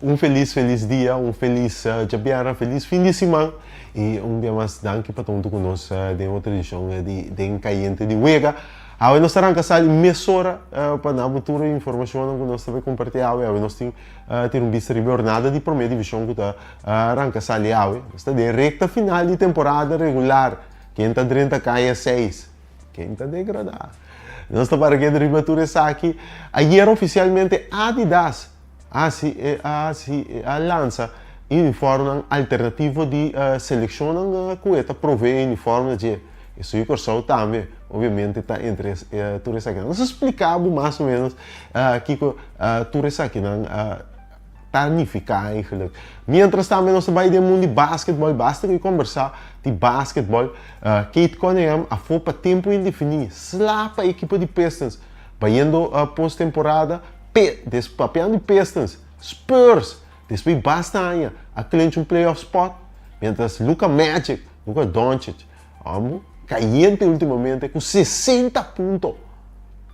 Un felis felis dia, un felis djabièrnè, felis fin di siman i un bia mas danki pa ta huntu ku nos den otro edishon di Den Kayente di Wega. Awe nos ta ranka sali mesora pa na bo tur e informashonnan ku nos ta bai kompartí awe. Awe nos tin tira un bista riba e hornada di promé divishon ku ta ranka sali awe. Nos ta den rekta final di temporada regular. Ken ta drenta kaya seis? Ken ta degradá? Nos ta para keda riba tur esaki. Ayer ofisialmente Adidas hasi hasi a lansa uniformnan alternativo di selekshonnan ku e ta proveé uniform na dje. E Suyu Kòrsou tambe obviamente ta entre tur esakinan. Nos a splika bo mas o ménos kiko tur esakinan ta nifiká eigenlijk. Miéntras tambe nos ta bai den mundu di basketbòl, basta ku e kombersá di basketbòl, Cade Cunningham afó pa tempu indefiní, sla pa ekipo di Pistons, bayendo posttemporada, Pe, des papiando di Pistons, Spurs, despues di basta aña, a clinch un playoff spot, mientras Luka Magic, Luka Doncic, amo cayente ultimamente cu 60 punto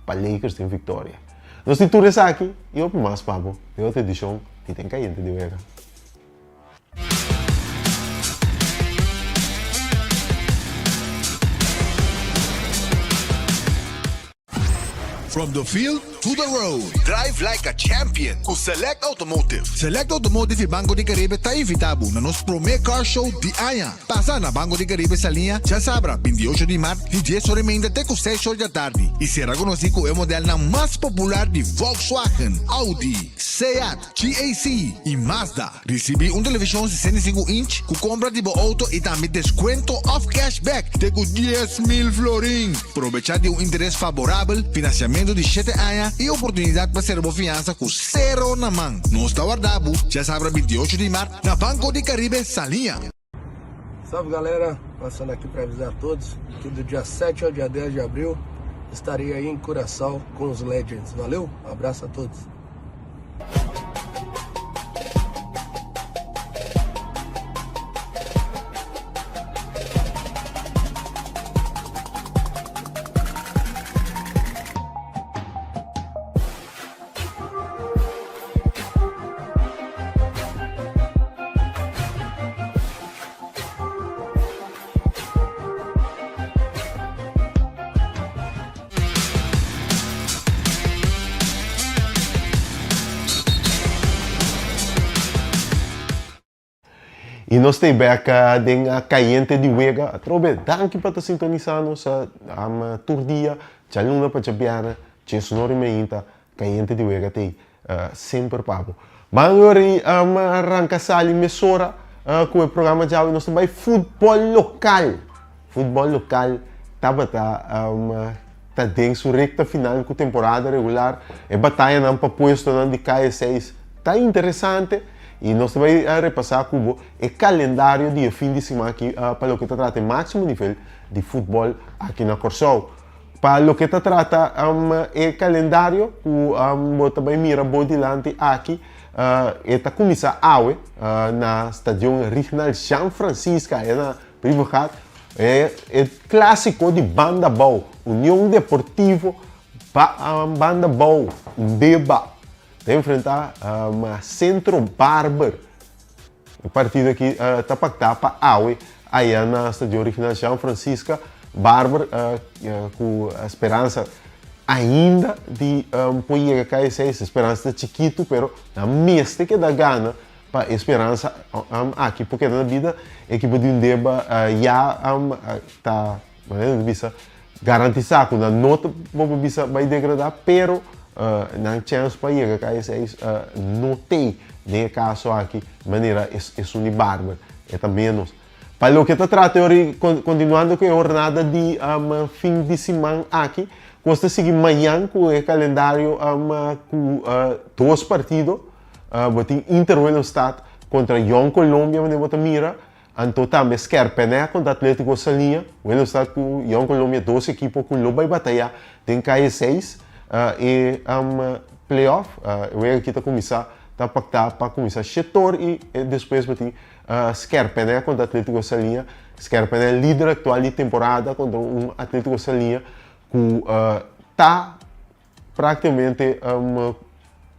pa Lakers den victoria. Nos tin tur esaki y hopi mas pa bo den otro edicion di Den Cayente di Wega. From the field to the road. Drive like a champion cu Select Automotive. Select Automotive y Banco di Caribe ta invita bo na nos prome car show di aña. Pasa na Banco di Caribe Saliña djasabra 28 di mart di dies ora y meinta te cu seis or djatardi y sera conoci cu e modelnan mas popular di Volkswagen, Audi, Seat, GAC y Mazda. Risibí un televishon 65 inch ku kompra di bo outo i tambe deskuento òf cashback te ku 10,000 florin. Probechá di un interes faborabel, finansiamentu di shete aña i oportunidat pa sera bo fiansa ku sero na man. Nos ta warda bo djasabra 28 di mart na Banco di Caribe Saliña. Salve galera, passando aqui para avisar a todos que do dia 7 ao dia 10 de abril estarei aí em Curaçao com os Legends. Valeu? Abraço a todos. Y nos ta bek den Cayente di Wega. Atrobe, danki pa ta sintonisa nos tur dia, djaluna pa djabièrnè, djesnor y meinta, Cayente di Wega t'ei semper pa bo. Ban yori ranka sali mesora ku e programa djawe nos ta bai futbol lokal. Futbol lokal tabata ta den su rekta final ku temporada regular. E batayanan pa puestonan di KE6 ta interesante i nos ta bai repasá ku bo e kalendario di e fin di siman aki pa loke ta trata e máksimo nivel di futbol aki na Kòrsou. Pa loke ta trata e kalendario ku bo ta bai mira bo dilanti aki, e ta kuminsá awe na Stadion Rignald Jean Francisca, e na Brievengat, e e klásiko di Banda Bou, Union Deportivo ba Banda Bou, Undeba, ta enfrentá Centro Barber. E partido aki ta paktá pa awe aya na Stadion Regional Jean Francisca Barber ku speransa ainda di por yega KSA. Speransa ta chikitu pero nan mester keda gana Pa e speransa aki por keda na bida, ekipo di Undeba ya ta, manera di bisa, garantisá ku nan no ta bo por bisa bai degradá, pero nan chèns pa yega ka e seis no tei den e kaso aki manera esun di Barber, e ta ménos. Pa loke ta trata e ora kontinuando ku e hornada di fin di siman aki, kos ta sigui mañan ku e kalendario ku dos partido. Bo tin Inter Willemstad kontra Jong Colombia manera bo ta mira. Anto tambe Skerpenè kontra Atletico Saliña. Willemstad ku Jong Colombia dos ekipo ku lo bai batayá den kaye seis e playoff. E wega aki ta kuminsá ta paktá pa kuminsá shetor i despues bo tin Skerpenè kontra Atletico Saliña. Skerpenè lider aktual di temporada kontra un Atletico Saliña ku ta Práktikamente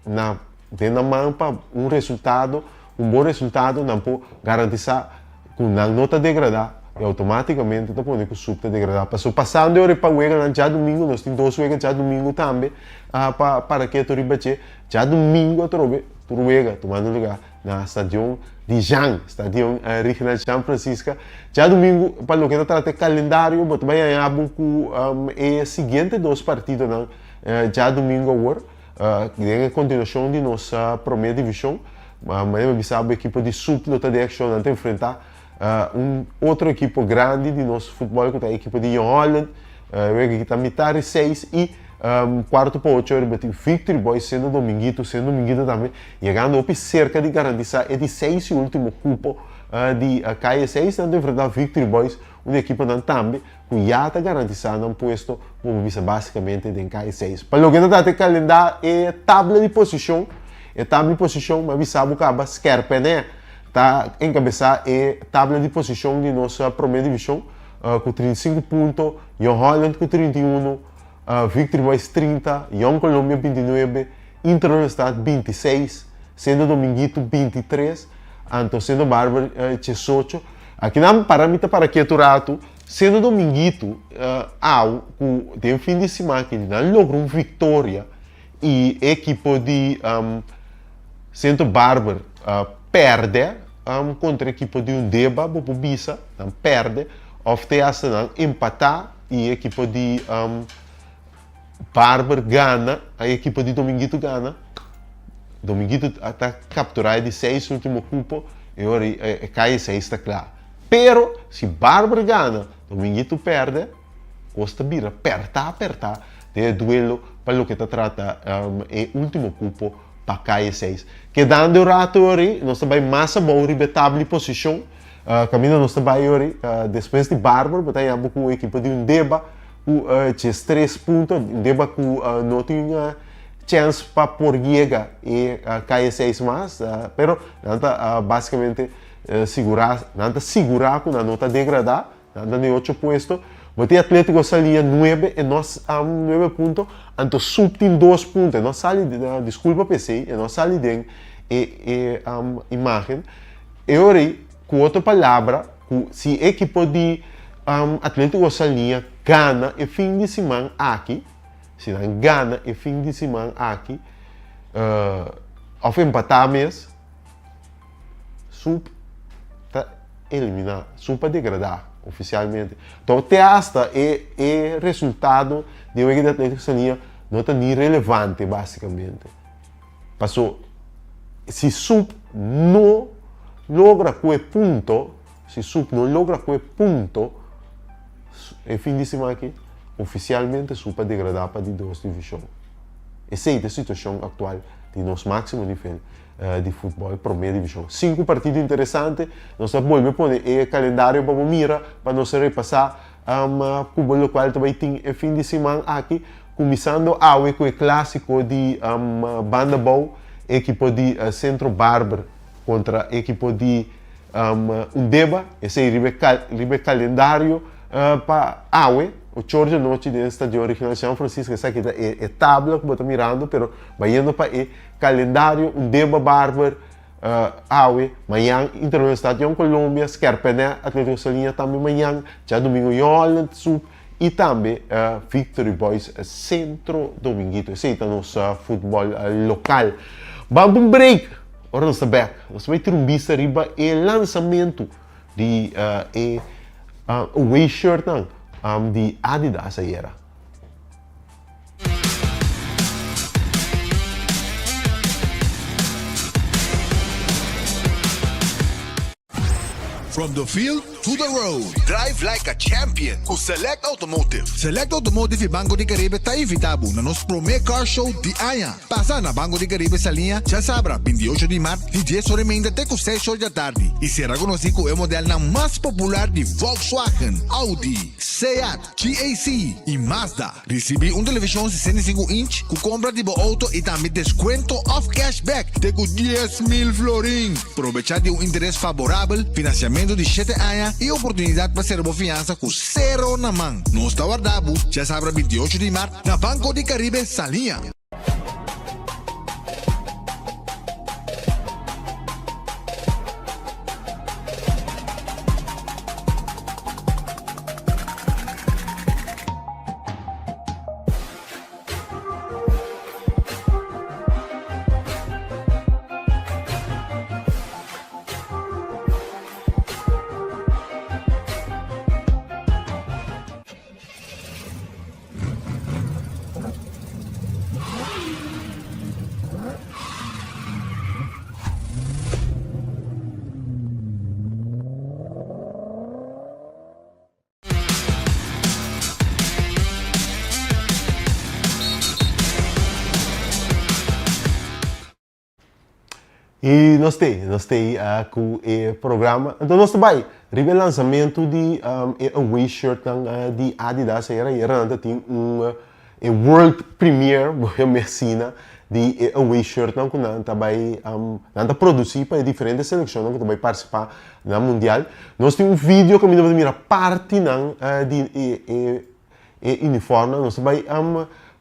na den nan man pa un resultado, un bon resultado nan por garantisa ku nan no ta degradá i outomátikamente ta pone ku Sub ta degradá. Pasobra pasando e ora pa weganan djadumingu, nos tin dos wega djadumingu tambe pa para ketu riba dje. Djadumingu atrobe tur wega tumando lugá na stadion di Jan, stadion Regional Jan Francisca. Djadumingu pa loke ta trata e kalendario bo ta bai haña bo ku e siguiente dos partidonan djadumingu awor den e kontinuashon di nos promé divishon. Manera mi a bisa bo ekipo di Sub lo ta den akshon, nan ta enfrentá un otro ekipo grandi di nos futbòl ku ta e ekipo di Jong Holland. E wega aki ta mitar di seis i kuarto pa ocho riba tin Victory Boys siendo Dominguito, siendo Dominguito tambe yegando hopi serka di garantisá e di seis i ultimo kupo di Calle seis. Nan ta enfrentá Victory Boys, un di ekiponan tambe ku ya ta garantisá nan puesto ku bo bisa básikamente den Calle seis. Pa loke ta trata e kalendá e tabla di posishon, e tabla di posishon mi a bisa bo kaba skèrpènè ta enkabesá e tabla di posishon di nos promé divishon. Ku 35 punto, Jong Holland ku 31, Victory Boys 30, Jong Colombia 29, Inter Oranjestad 26, Sendo Dominguito 23, anto Sendo Barber 18. Akinan para mi ta para ketu ratu, Sendo Dominguito aw ku den fin di siman aki nan logra un viktoria i e ekipo di Sento Barber pèrdè kontra ekipo di Undeba, bo por bisa, nan pèrdè òf te asta nan empatá i ekipo di Barber gana, e ekipo di Dominguito gana. Dominguito ta kapturá e di seis último kupo i ora e kai e seis ta kla. Pero si Barber gana, Dominguito pèrdè, kos ta bira pèrtá pèrtá den e duelo pa loke ta trata e último kupo pa kai e seis. Kedando e rato ori, nos ta bai mas abou riba e tabla di posishon. Kaminda nos ta bai ori, despues di Barber, bo ta haña bo ku ekipo di Undeba ku diestres punto. Undeba ku no tin chèns pa por yega e kai e seis mas, pero nan ta basikamente sigurá, nan ta sigurá ku nan no ta degradá. Nan ta den ocho puesto. Bo tin Atletico Salia nuebe e no a nuebe punto, anto Sub tin dos punto. E no a sali, disculpa p'esei, e no a sali den e e imagen. E ora ei, ku otro palabra, ku si e ekipo di Atletico Salia gana e fin di siman aki, si nan gana e fin di siman aki, òf empatá mes, Sub ta eliminá, Sub a degradá ofisialmente. Enton te asta e e resultado di e wega di Atlético Sania no ta ni relevante básikamente. Paso si Sub no logra ku e punto, si Sub no logra ku e punto e fin di siman aki, ofisialmente Sub a degradá pa di dos divishon. Esei ta e situashon aktual di nos máksimo nivel. di futbòl promé divishon. Sinku partido interesante, nos ta bolbe pone e kalendario pa bo mira, pa nos repasá ku bo lokual ta bai tin e fin di siman aki, kuminsando awe ku e klásiko di Banda Bou, ekipo di Centro Barber kontra ekipo di Undeba, esei riba e riba e kalendario pa awe, ocho or di anochi den Stadion Regional San Francisco, esaki ta e tabla ku bo ta mirando, pero bayendo pa e Kalendario un deba barber awe, mañan Interuniversiteit Jong Colombia, Skerpenè, Atletico Saliña tambe mañan, djadumingu Jong Holland Sub y tambe Victory Boys Centro Dominguito. Esey ta nos futbol local. Ban pa un break, ora nos ta bek nos ta bay tira un bista riba e lansamento di e away shirtnan di Adidas ayera. From the field to the road. Drive like a champion ku Select Automotive. Select Automotive i Banco di Caribe ta invita bo na nos prome car show di aña. Pasa na Banco di Caribe Saliña djasabra 28 di mart di dies ora i meinta te ku seis ora djatardi i sera konosí ku e modelnan mas popular di Volkswagen, Audi, Seat, GAC i Mazda. Risibí un televishon 65 inch ku kompra di bo outo i tambe deskuento òf cashback te ku 10,000 florin. Probechá di un interes faborabel, finansiamentu di shete aña i oportunidat pa sera bo fiansa ku sero na man. Nos ta warda bo djasabra 28 di mart na Banco di Caribe Saliña. I nos t'ei, nos t'ei ku e programa. Anto nos ta bai riba e lansamentu di e away shirtnan di Adidas. Ayera ayera nan ta tin un e world premiere, bo yam'é asina, di e away shirtnan ku nan ta bai nan ta produsí pa e diferente selekshonnan ku ta bai partisipá na mundial. Nos tin un video kaminda bo ta mira partinan di e E uniformnan nos ta bai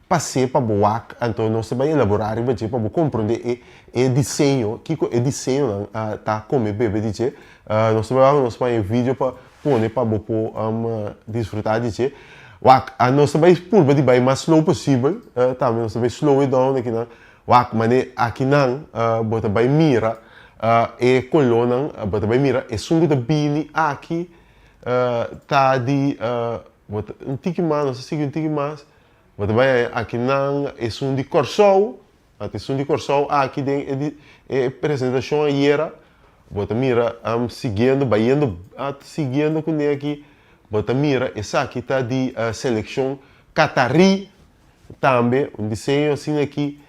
pas'é pa bo wak, anto nos ta bai elaborá riba dje pa bo komprondé e e diseño, kiko e diseñonan ta kome bebe di dje. Nos ta bai wak, nos paña e video pa pone pa bo por disfrutá di dje. Wak, nos ta bai purba di bai mas slow posibel, tambe nos ta bai slow it down akinan. Wak, manera akinan bo ta bai mira e kolónan, bo ta bai mira esun ku ta bini aki ta di. Bo ta un tiki mas, nos ta sigui un tiki mas, bo ta bai haña akinan esun di Kòrsou, anto esun di Kòrsou aki den e di e presentashon ayera, bo ta mira siguiendo, bayendo siguiendo kuné aki, bo ta mira esaki ta di selekshon Katarí tambe, un diseño asina aki,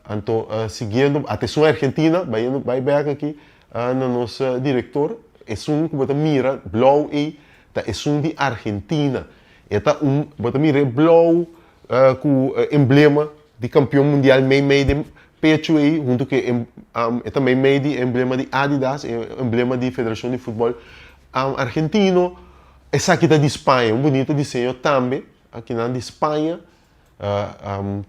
anto siguiendo, ata esun Argentina, bayendo bai bèk aki na nos direktor, esun ku bo ta mira blou ei ta esun di Argentina. E ta un, bo ta mira e blou ku emblema di kampion mundial mei mei den pechu ei, huntu ku e e ta mei mei di e emblema di Adidas, e emblema di Federashon di Futbòl Argentino. Esaki ta di Spaña, un bunito diseño tambe, akinan di Spaña.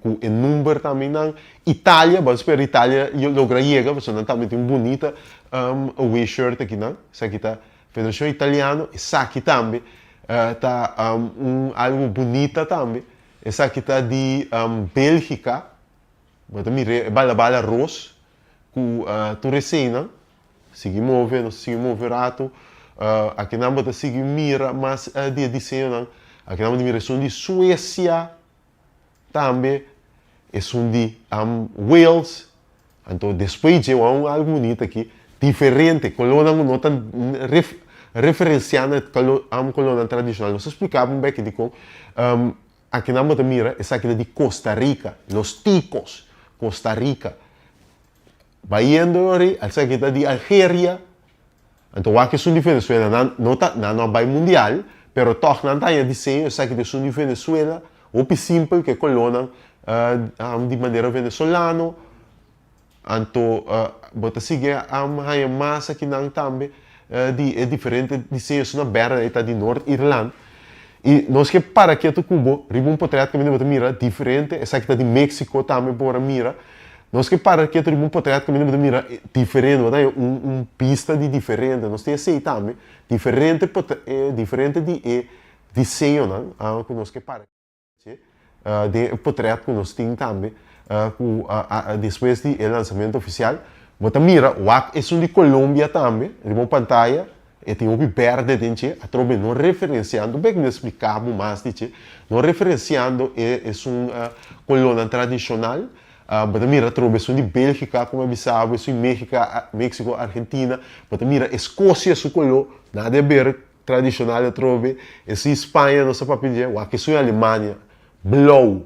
Ku e number tambe nan. Italia, bo a spera Italia logra yega pasobra nan tambe tin un bunita away shirt aki nan. Esaki ta Federashon Italiano, esaki tambe ta un algu bunita tambe. Esaki ta di Belgika, bo ta mira e bala bala ros ku tur eseinan. Sigui move, nos ta sigui move ratu. Akinan bo ta sigui mira mas di e diseñonan. Akinan bo ta mira esun di Suecia tambe, esun di Wales. Anto despues dje wou un algu bunita aki, diferente, kolónan ku no ta referensiá na e kolónan tradishonal. Nos ta splika bo un beki dikon. Akinan bo ta mira esaki ta di Costa Rica, Los Ticos, Costa Rica. Bayendo ori, esaki ta di Algeria. Anto wak esun di Venezuela, nan no ta, nan no a bai mundial, pero tòg nan ta haña diseño, esaki ta esun di Venezuela, hopi simpel ku e kolónan di manera venezolano. Anto bo ta sigui haña mas akinan tambe di e diferente diseño, esun na bèrdè ei ta di Noord Irland. I nos ke para ketu ku bo riba un potret kaminda bo ta mira diferente, esaki ta di Mexico tambe bo por a mira. Nos ke para ketu riba un potret kaminda bo ta mira diferente, bo ta haña un un bista di diferente. Nos tin esei tambe, diferente diferente di e diseñonan ku nos ke para den e potret ku nos tin tambe ku despues di e lansamentu ofisial. Bo ta mira wak esun di Colombia tambe riba un pantaya. E tin hopi berde den dje, atrobe no referenciando, bek mi ta splica bo mas di dje, no referenciando e esun colornan tradicional, bo ta mira atrobe esun di Belgica como a bisa bo, esun di Mexica, Mexico, Argentina, bo ta mira Escocia su color, nada di haber tradicional atrobe, esun di Spaña nos ta papia di dje, wak esun di Alemania, blauw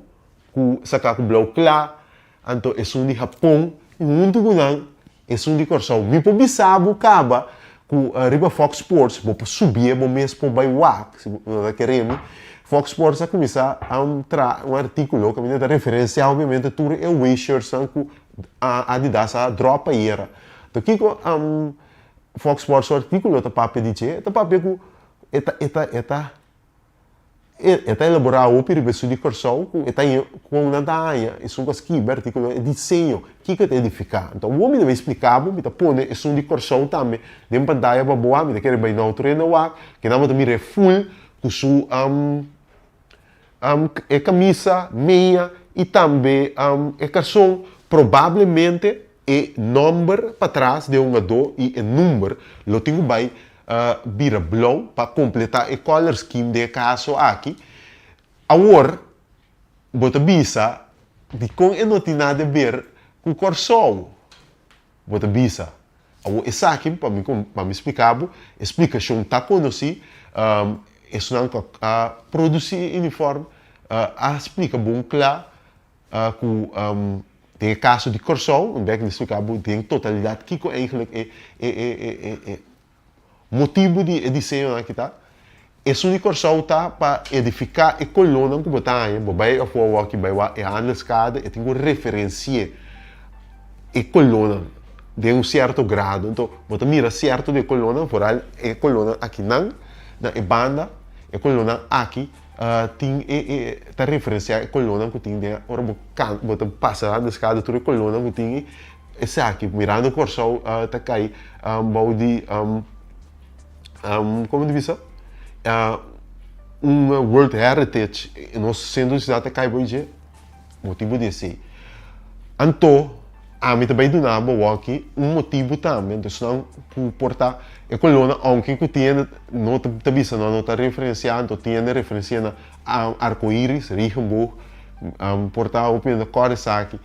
cu saca cu blauw cla, Anto esun di Hapon i huntu ku nan esun di Kòrsou. Mi por bisa bo kaba ku riba Fox Sports bo por subié bo mes por bai wak, si bo no ta kere mi. Fox Sports a kuminsá traha un artíkulo kaminda ta referensiá obviamente tur e away shirtsnan ku Adidas a dròp ayera. Anto kiko Fox Sports su artíkulo ta papia di dje? E ta papia ku e ta e ta e ta. E ta elaborá hopi riba esun di Kòrsou ku e ta kon nan ta haña esun ku a skibi artíkulo e diseño kiko e ta edifiká. Anto awor mi ta bai splika bo, mi ta pone esun di Kòrsou tambe den pantaya pa bo wak, mi ta kere bai na otro hende wak, kinan bo ta mira e ful ku su e kamisa, meña i tambe e karson. Probablemente E nomber patras di e hungadó i e number lo tin ku bai bira blou pa kompletá e color scheme den e kaso aki. Awor bo ta bisa dikon e no tin nada ber ku Kòrsou? Bo ta bisa. Awor esaki pa mi pa mi splika bo e splikashon ta konosí esunnan ku a produsí e uniform a splika bon kla ku. Den e kaso di Kòrsou, un bek mi splika bo den totalidat kiko eigentlik e e e e e motibu di e diseñonan aki ta. Esun di Kòrsou ta pa edifiká e kolónan ku bo ta haña, bo bai afó awor-aki bai wak e Handelskade, e tin ku referensi'é e kolónan den un sierto grado. Anto bo ta mira sierto di e kolónan, foral e kolónan akinan na e banda, e kolónan aki tin e e ta referensiá e kolónan ku tin den ora bo kan bo ta pasa Handelskade tur e kolónan ku tin ei esaki mirando Kòrsou ta kai bou di komo ta bisa un world heritage nos sentro di siudat ta kai bou di dje motibu di esei anto ami ta bai duna bo awor un motibu tambe anto esnan ku por ta e kolónan ounke ku tin no ta bisa no ta referensiá anto tin hende referensiá na arkoiris regenboog por ta hopi hende kòrda esaki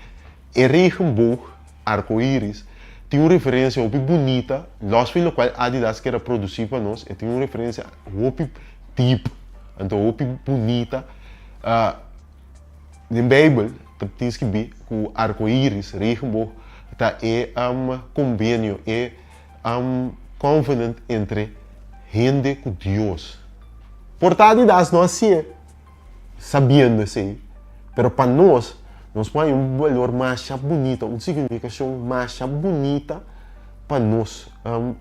E regenboog, arco iris, tin un referencia hopi bunita, los fi locual Adidas kier a produci pa nos, e tin un referencia hopi deep, anto hopi bunita. Den Bijbel ta tin skibi cu arco iris, regenboog, ta e convenio, e covenant entre hende cu Dios. Por ta Adidas no haci'e. Sabiendo esei, pero pa nos, nos por haña un balor masha bunita, un signifikashon masha bunita pa nos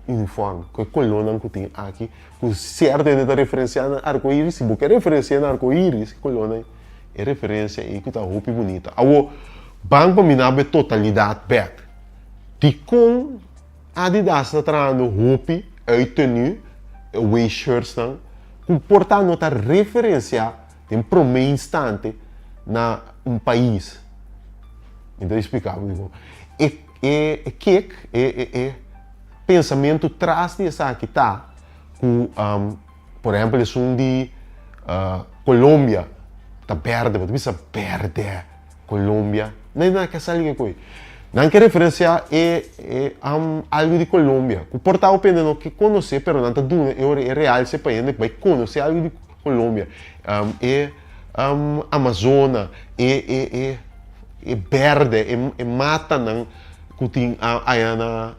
uniform, ku e kolónan ku tin aki, ku sierto hende ta referensiá na arkoiris, si bo ke referensiá na arkoiris, e kolónan, e referensia ei ku ta hopi bunita. Awor, ban pa mina bo e totalidat bèk. Dikon Adidas ta trahando hopi uit tenue, away shirtsnan, ku por ta no ta referensiá den promé instante na un pais. Mi ta expliká bo dikon. E e e kek, e e e pensamentu tras di esaki ta ku por ehèmpel esun di Colombia ta bèrdè, bo ta bisa bèrdè. Colombia, no hay nada que hacer algo cu Nan ke referencia e e algo di Colombia, cu por ta hopi hende no ke conoce, pero nan ta duna e ora e realce pa hende bay conoce algo di Colombia. E Amazona, e e e e berde, e e matanan cu tin aya na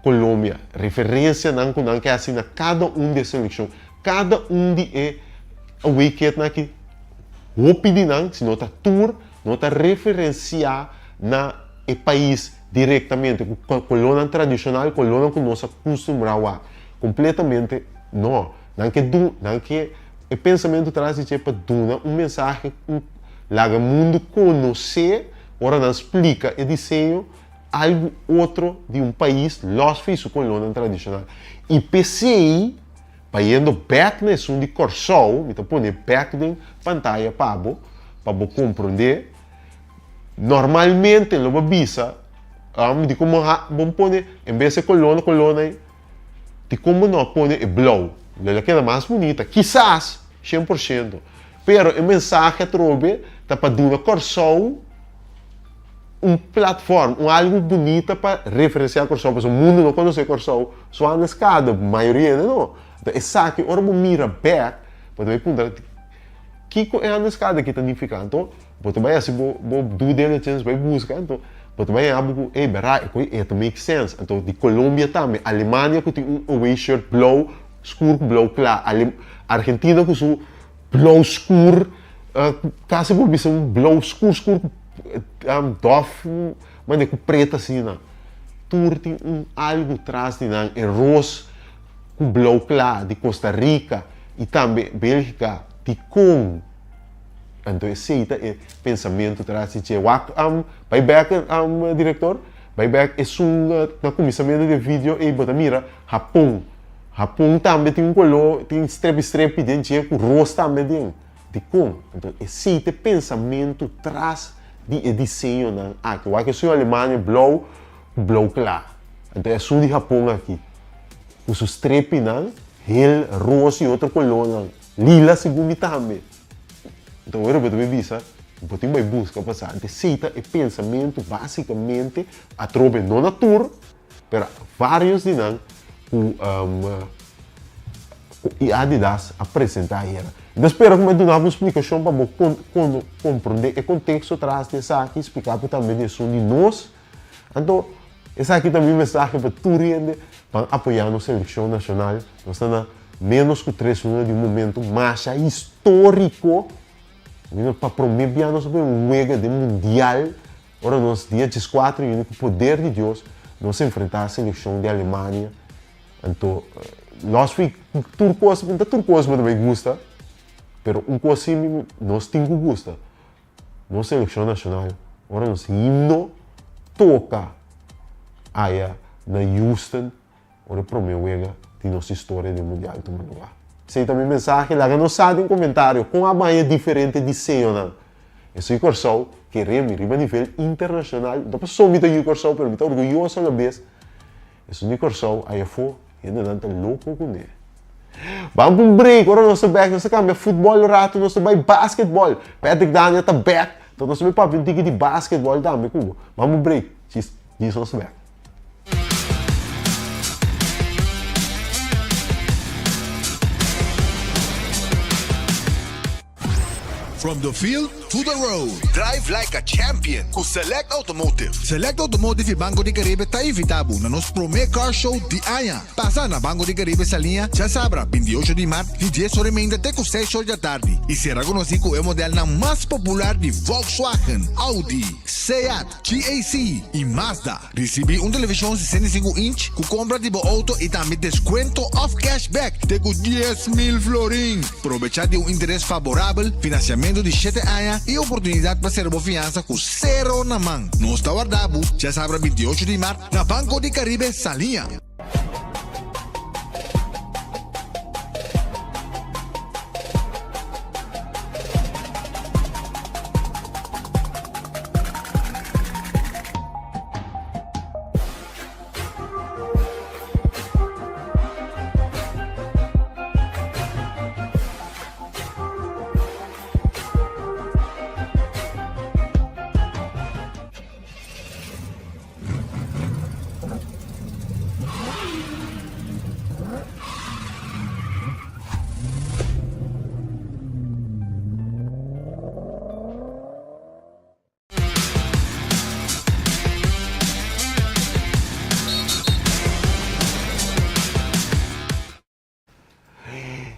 Colombia. Referencianan cu nan ke haci na cada un di e seleccion, cada un di e away kitnan aki. Hopi di nan, si no ta tur, no ta referensiá na e pais direktamente ku kolónan tradishonal, kolónan ku nos a kustumbrá wak. Kompletamente no. Nan ke du, nan ke e pensamentu tras di dje pa duna un mensahe ku laga mundu konosé ora nan splika e diseño algu otro di un pais lòs fi su kolónan tradishonal. I p'esei. Bayendo bek na esun di Kòrsou, mi ta pone bek den pantaya pa bo, pa bo komprondé. Normalmente lo bo bisa, di komo bo pone, en bes e koló, koló ei, di kon bo no a pone e blou? Lo el a keda mas bunita, kisas, 100%. Pero e mensahe atrobe ta pa duna Kòrsou un platform, un algu bunita pa referenciá Kòrsou, pasobra mundu no konosé Kòrsou so anda skada, mayoria hende no. Anto esaki ora bo mira bèk, bo ta bai puntra kiko e anda skada aki ta nifiká. Anto bo ta bai hasi bo bo due diligence, bai buska, anto bo ta bai haña bo ku ey bèrdat e koi e ta make sense. Anto di Colombia tambe, Alemania ku tin un away shirt blou skur ku blou kla, Argentina ku su Blou skur, kasi por bisa un blou skur skur ku dòf mane ku pretu asina. Tur tin un algu tras di nan, e ros ku blou kla di Costa Rica i tambe Bélgika, dikon? Anto esei ta e pensamentu tras di dje. Wak bai bèk direktor, bai bèk esun na kuminsamentu di e video ei bo ta mira Hapon. Hapon tambe tin un koló, tin strepi strepi den dje ku ros tambe den. Dikon? Anto esei ta e pensamentu tras di e diseñonan aki. Wak esun Alemania blou ku blou kla. Anto esun di Hapon aki ku su strepinan hel ros i otro kolónan, lila segun mi tambe. Anto ora bo ta bai bisa, bo tin bai buska pa sa. Anto esei ta e pensamentu basikamente atrobe no na tur. Pero varios di nan ku Ku i Adidas a presentá ayera. Mi ta spera ku mi a duna bo un splikashon pa bo komprondé e konteksto tras di esaki i spliká bo tambe di esun di nos. Anto, esaki ta mi mensahe pa tur hende, ban apoyá nos selekshon nashonal. Nos ta na ménos ku tres luna di un momentu masha históriko. Pa promé bia nos a pone un wega den mundial ora nos dia dieskuater di yüni ku poder di Dios nos enfrentá selekshon di Alemania. Anto, los fi tur kos, no ta tur kos bo ta bai gusta, pero un kos si nos tin ku gusta, nos selekshon nashonal, ora nos himno toka aya na Houston, ora e prome wega di nos historia den mundial tuma lugar. Esei ta mi mensahe, laga nos sa den komentario kon a baña diferente diseñonan. Esei Kòrsou kere mi riba nivel internashonal, no ta pasobra mi ta yu Kòrsou, pero mi ta orguyoso alabes. Esun di Kòrsou aya afó, hendenan ta loko kuné. Ban pa un break, ora nos ta bèk nos ta kambia futbòl un ratu, nos ta bai basketbòl. Patrick Daniel ta bèk, enton nos ta bai papia un tiki di basketbòl tambe ku bo. Ban pa un break, djis djis nos ta bèk. From the field to the road. Drive like a champion cu Select Automotive. Select Automotive y Banco di Caribe ta invita bo na nos prome car show di aña. Pasa na Banco di Caribe Saliña djasabra 28 di mart di dies ora y meinta te cu seis or djatardi y sera conoci cu e modelnan mas popular di Volkswagen, Audi, Seat, GAC y Mazda. Ricibi un television 65 inch cu compra di bo auto y tambe descuento of cashback te cu 10,000 florin. Probecha di un interes favorabel, financiamento di shete aña y oportunidad pa cera bo fiansa cu cero na man. Nos ta warda bo djasabra 28 di mart na Banco di Caribe Saliña.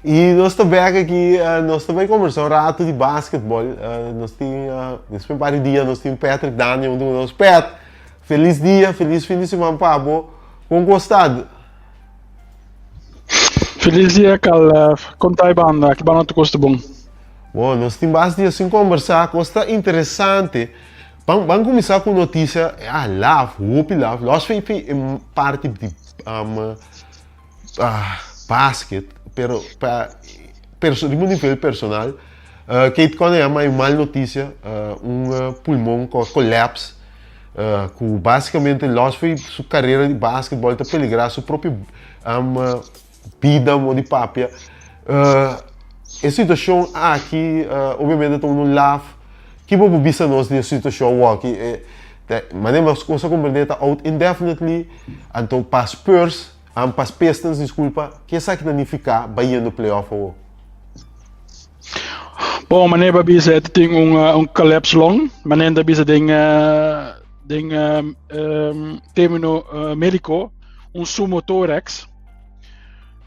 Y nos ta bek aki, nos ta bay conversa un rato di basketball. Nos tin, despues un par di dia nos tin Patrick Daniel hunto cu nos. Pat, feliz dia, feliz fin di siman pa bo. Con cu sta? Feliz dia, Calef. Con ta e banda? Aki banda tur cos ta bon. Bon, nos tin bas dia sin conversa, cos ta interesante. Ban, ban cuminsa cu noticia, ah, laf, hopi laf. Los fi e parti di Basket, pero pa perso riba un nivel personal, Kate Cunningham a hay un mal noticia, un pulmon cu a collapse, cu basicamente los for su carera di basketball ta peligra su propio bida mo di papia. E situacion aki obviamente ta unu laf, ki bo por bisa nos di e situacion awoki? Manera nos a comprende ta out indefinitely, anto pa Spurs Am pas Pistons disculpa, ke esaki ta nifica bayendo playoff awo? Bon, manera ba bisa e tin un un collapse long, manera ta bisa den den um, termino medico, un sumotorax.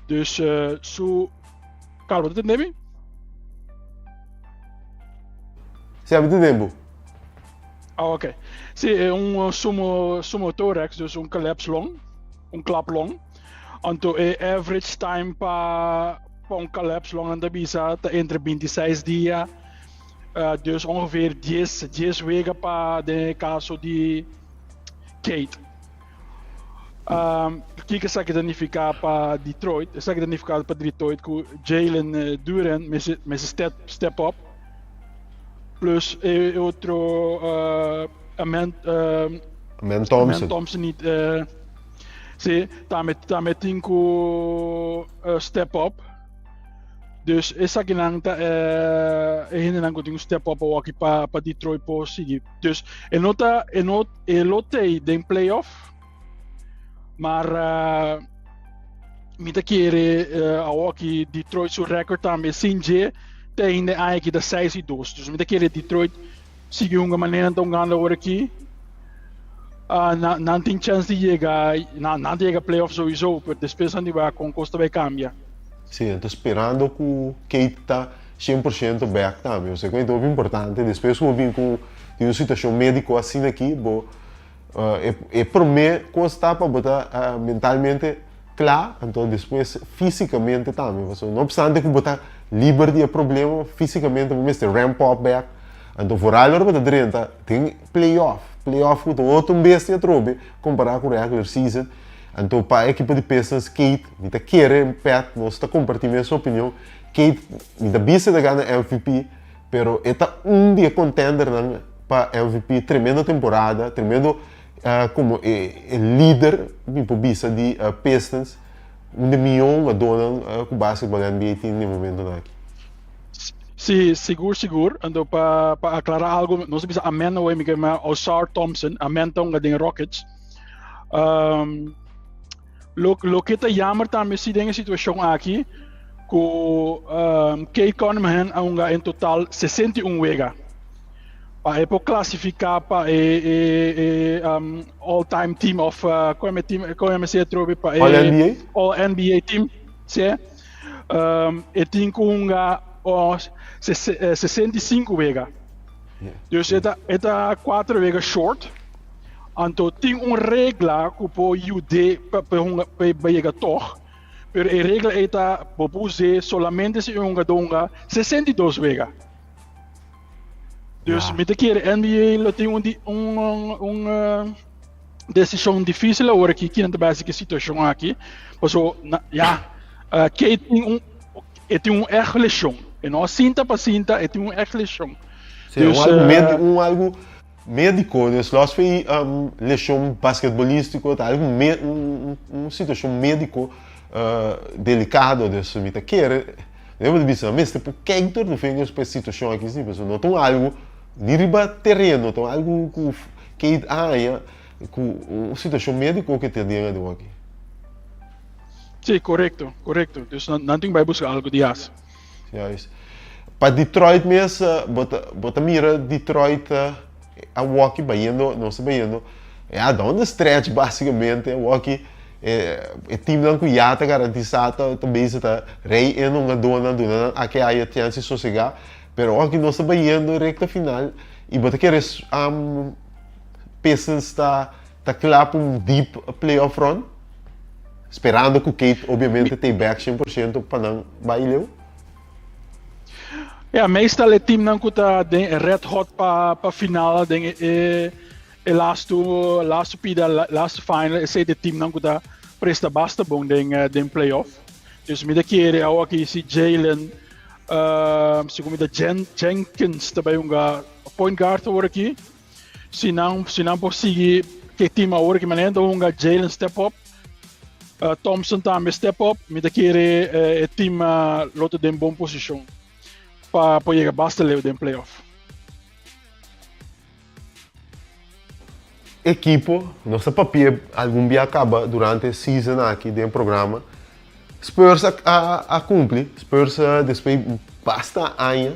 Dus su Carlo, ta tende mi? Si, ami tende bo. Ah, ok. Si, e un sumo sumotorax, dus un collapse long. Un klap long. Anto e average time pa pa un collapse long nan ta bisa ta entre 26 dia, uh, dus ongeveer 10, 10 weken pa den e caso di Kate. Um, kiko esaki ta nifica pa Detroit? Esaki ta nifica pa Detroit ku Jalen eh, Duren mester mester step, step up. Plus e otro uh, Amen, uh, Amen Thompson. Amen Thompson niet. Uh, sí, tambe, tambe tin ku uh, step up. Dus esakinan ta uh, e hendenan ku tin ku step up awaki pa, pa Detroit por sigui. Dus e no ta, e no, e lo tei den playoff. Maar, uh, Mi ta kere awoki Detroit su record tambe sin dje te ainda e aña aki ta 6-2. Dus mi ta kere Detroit sigui hunga manera nan ta hungando awor aki. Uh, nan tin chance di yega, nan, nan ta yega playoff sowieso, pero despues nan di wak kon kos ta bai kambia. Sí, nan ta sperando ku Cade ta 100% bek tambe. Osea ku e ta hopi importante. Despues ku bo bin ku tin un situashon médiko asina aki, bo E promé kos ta pa bo ta mentalmente kla, anto despues físikamente tambe. Pasobra no opstante ku bo ta liber di e problema, físikamente bo mester ramp up bèk. Anto vooral ora bo ta drenta den playoff, playoff ku ta otro un bestia atrobe kompará ku regular season. Anto pa e ekipo di Pistons, Cade, mi ta kere Pat, nos ta kompartí mesun opinion, Cade mi ta bisa e ta gana MVP, Pero e ta un di e contendernan pa MVP, tremendo temporada, tremendo como e lider, mi por bisa, di Pistons, un di e mihó hungadónan ku basketball NBA tin den e momentonan aki. Sí, sigur sigur. Anto pa pa aclara algo, nos a bisa Amen awor, mi ke ma Ausar Thompson, Amen ta hunga den Rockets. Um, Lo loke ta jammer tambe si den e situacion aki cu um, Cade Cunningham a hunga en total 61 wega. Pa e por clasifica pa e, e, e um, all time team of uh, como e team como e se trobe pa e All NBA? All NBA team, si. Um, e tin cu hunga oh, 65 wega. Yeah. Dus e ta, e ta 4 wega short. Anto tin un regla ku por yud'é pa pa hunga pa yega tòg, pero e regla ei ta bo por us'é solamente si e hungadó hunga 62 wega. Dus mi ta kere NBA lo tin un un un desishon difísil awor aki kinan ta bai hasi ku e situashon aki, paso ya Kate tin un e tin un ègt leshon, e no a sinta pa sinta, e tin un ègt leshon. Sí, un algu med un algu Médiko, dus los fei leshon basketbolístiko ta algu me un situashon médiko delikado, dus mi ta kere mi ta bisa mester por kijk door de vingers pa e situashon aki si, pasobra no ta un algu ni riba tereno, ta un algu ku Kate a haña ku un situashon médiko ke ta den aden aki. Sí, korekto, korekto. Dus nan tin bai buska algu di hasi. Juist. Pa Detroit mes, bo ta, bo ta mira Detroit awoki bayendo, nos ta bayendo, ya down the stretch basicamente awoki e, e teamnan ku ya ta garantisa ta, ta bezig ta rei en hungadónan, duna nan ake aya chance di sosegá, pero awoki nos ta bayendo recta final i bo ta kere Pistons ta, ta kla pa un deep playoff run? Sperando ku Kate obviamente ta e bek 100% pa nan bai leu. Ja, meestal e teamnan ku ta den red hot pa pa final den e e laatste laatste pida laatste final esei de teamnan ku ta presta basta bon den den playoff. Dus mi ta kere awor aki si Jalen uh, si ku mi ta Jen, Jenkins ta bai hunga point guard awor aki. Si nan si nan por sigui ke team awor ki manera ta hunga Jalen step up, uh, Thompson tambe step up, mi ta kere uh, e team uh, lo ta den bon posishon pa por yega basta leu den playoff. Ekipo, nos ta papia algun bia kaba durante e season aki den programa. Spurs a, a, a kumpli. Spurs despues basta aña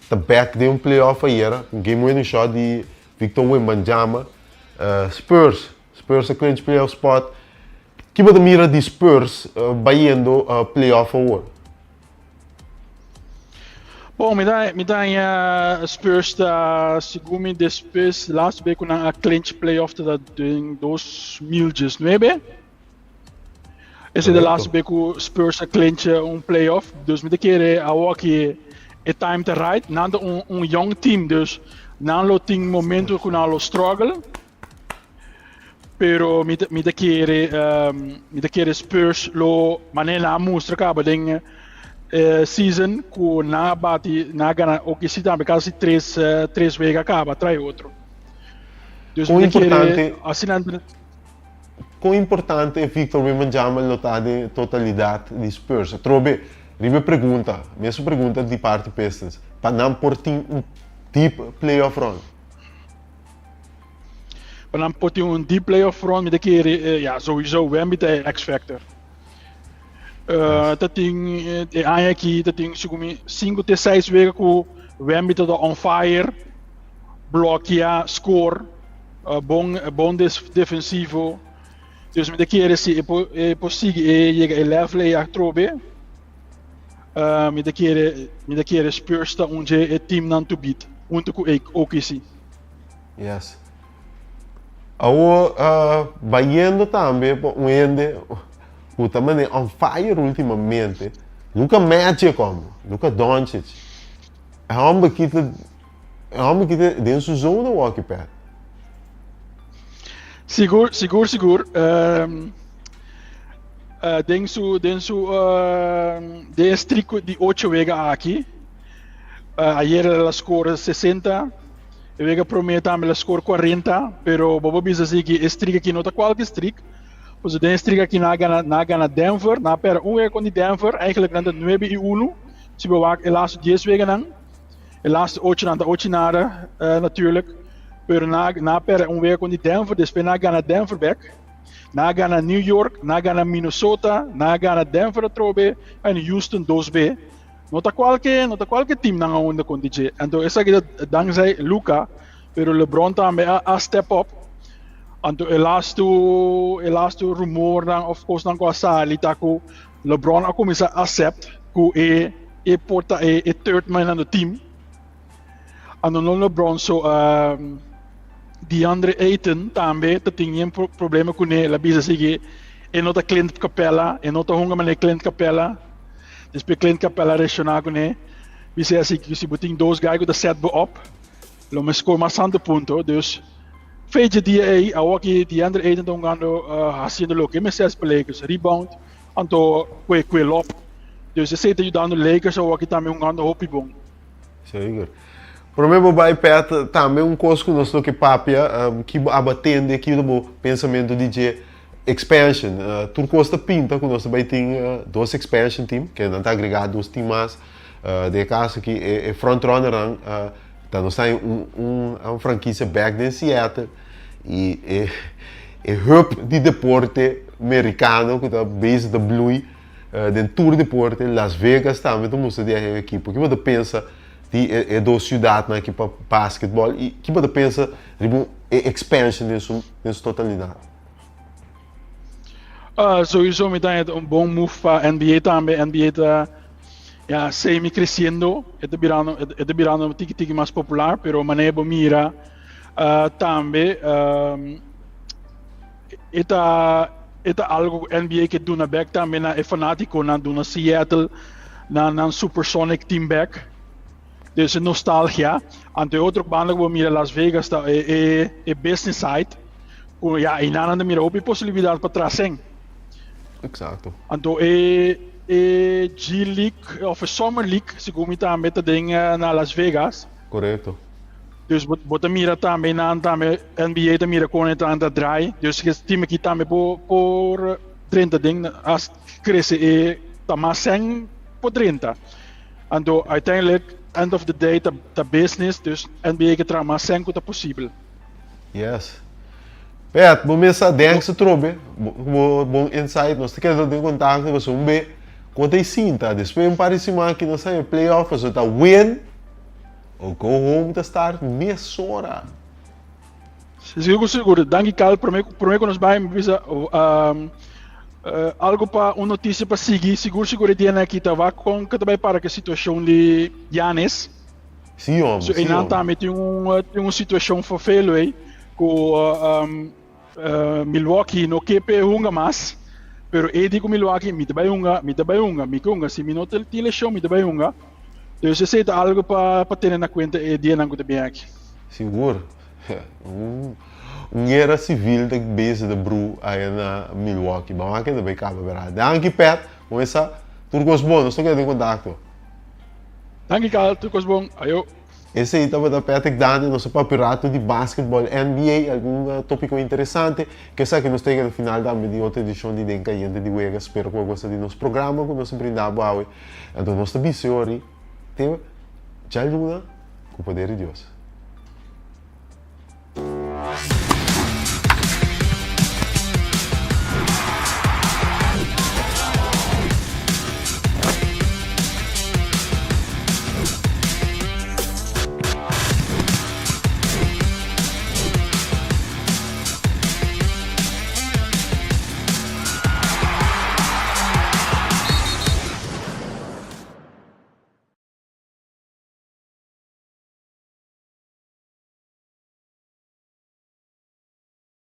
Ta bek den un playoff ayera, un game winning shot di Victor Wembanyama. Spurs, Spurs a clinch playoff spot. Ki bo ta mira di Spurs bayendo playoff awor? Bon, mi ta mi ta haña Spurs ta segun mi despues laatste bes ku nan a clinch playoff ta den 2019. Ese de laatste be ku Spurs a clinch un playoff. Dus mi ta kere awor aki e time ta right. Nan ta un, un young team, dus nan lo tin momento ku nan lo struggle. Pero mi ta, mi ta kere, um, mi ta kere Spurs lo manera nan a mustra kaba den eh, season ku nan a bati, nan a gana OKC tambe kasi tres, eh, tres wega kaba trai otro. Dus Kon mi ta kere importante asina Kon importante e Victor Wembanyama lo ta den e totalidat di Spurs? Atrobe riba e pregunta, mesun pregunta di parti Pistons, pa nan por tin un deep playoff run. Pa nan por tin un deep playoff run mi ta kere, ya, souiso Wemby ta e X-factor. Ta tin e aña aki ta tin segun mi sinku te seis wega ku Wemby ta on fire, blokia, score, bon bon defensivo. Dus mi ta kere si e por e por sigui e yega e level ei atrobe, mi ta kere mi ta kere Spurs ta un dje e teamnan to beat hunto ku OKC. Yes. Awor bayendo tambe pa un hende ku ta mane on fire ultimamente, Luka Magic hombre, Luka Doncic. E homber ki ta e homber ki ta den su zona wòki pèt. Sigur, sigur, sigur. Den su den su den e streak di ocho wega aki, ayer el a score 60. E wega prome tambe el a score 40, pero bo por bisa si ki e streak aki no ta kualke streak. Pasobra den e streak aki nan a gana, nan a gana Denver, nan a perde un wega kontra Denver, eigenlijk nan ta nuebe i unu, si bo wak e laatste dies weganan. E laatste ocho nan ta ocho i nada natuurlijk, pero nan a nan a perde un wega kontra Denver, despues nan a gana Denver bek. Nan a gana New York, nan a gana Minnesota, nan a gana Denver atrobe en Houston dos be. No ta kualke, no ta kualke team nan a unda kontra dje. Anto esaki ta dankzij Luka, pero LeBron tambe a, a step up. Anto e lastu, e lastu rumornan of kosnan ku a sali ta ku LeBron a kuminsá accept ku e e por ta e e third man na de team. Anto no LeBron so um, DeAndre Ayton tambe ta tin yen problema kuné. El a bisa si ke e no ta Clint Capela, e no ta hunga manera Clint Capela. Despues Clint Capela reacciona kuné, bisa asi ku si bo tin dos guy ku ta set bo up, lo mi score mas tanto punto. Dus fecha dia ei, awor ki DeAndre Ayton ta hungando haciendo loke mester haci pa Lakers, rebound anto kue kue lop. Dus esei ta yudando Lakers awor ki tambe hungando hopi bon. Zeker. Prome bo bai Pet, tambe un kos ku nos lo ke papia, ki bo aba tende, ki ta bo pensamentu di dje expansion. Tur kos ta pinta ku nos ta bai tin dos expansion team, ke nan ta agregá dos team mas. Den e kaso aki e front runnernan ta nos ta un un frankisia bèk den Seattle i e e hub di deporte merikano ku ta bezig ta blui. Den tur deporte, Las Vegas tambe ta mustra di e ekipo. Ki bo ta pensa di e dos siudatnan aki pa basketball i ki bo ta pensa riba e expansion den su den su totalidat? Souiso mi ta haña ta un bon move pa NBA tambe. NBA ta ya semi creciendo, e ta birando e ta birando tiki tiki mas popular, pero manera bo mira tambe E ta e ta algo ku NBA ke duna bek tambe na e fanatikonan, duna Seattle nan nan Supersonic team bek. Dus e nostalgia. Anto e otro banda ku bo mira Las Vegas ta e e e business side ku ya einan nan ta mira hopi posibilidat pa trasen. Exacto. Anto e e G League of e Summer League segun mi tambe ta den na Las Vegas. Korekto. Dus bo, bo ta mira tambe nan tambe NBA ta mira kon e ta ta draai. Dus e team aki tambe por por drenta den as crece e ta mas sen por drenta. Anto uiteindelijk end of the day ta ta business dus NBA ke traha mas sen ku ta posibel. Yes. Pet, bo mesa thanks atrobe. Bo, bo bon insight. Nos ta keda den kontakto pasobra un be kon ta e sinta. Despues un par di siman aki nos ta haña playoff pasobra ta win. O go home ta start mesora. Sigur sigur. Danki Carl. Prome prome ku nos bai mi bisa um, uh, algo pa un noticia pa sigui. Sigur sigur e dianan aki ta wak kon ke ta bai para ke situashon di Giannis. Sí hombre, So sí einan hombre. tambe tin un tin un situashon verveel ei ku um, uh, Milwaukee no ke p'e hunga mas. Pero e di ku Milwaukee mi ta bai hunga, mi ta bai hunga, mi ke hunga. Si mi no tin leshon mi ta bai hunga. Dus esei ta algo pa pa tene na kuenta e dianan ku ta bin aki. Sigur. Un un guera sivil ta bezig ta bru aya na Milwaukee. Ban wak ta bai kaba bera. Danki Pet. Bo mesa tur kos bon. Nos ta keda den kontakto. Danki Carl. Tur kos bon. Ayo. Esei tabata Patrick Dante, nos a papia rato di basketball, NBA, algun topiko interesante. Ke esaki nos ta yega na final tambe di otro edishon di Den Kayente di Wega. Spero ku bo a gosta di nos programa ku nos a brinda bo awe. Anto nos ta bisa yori te djaluna ku poder di Dios.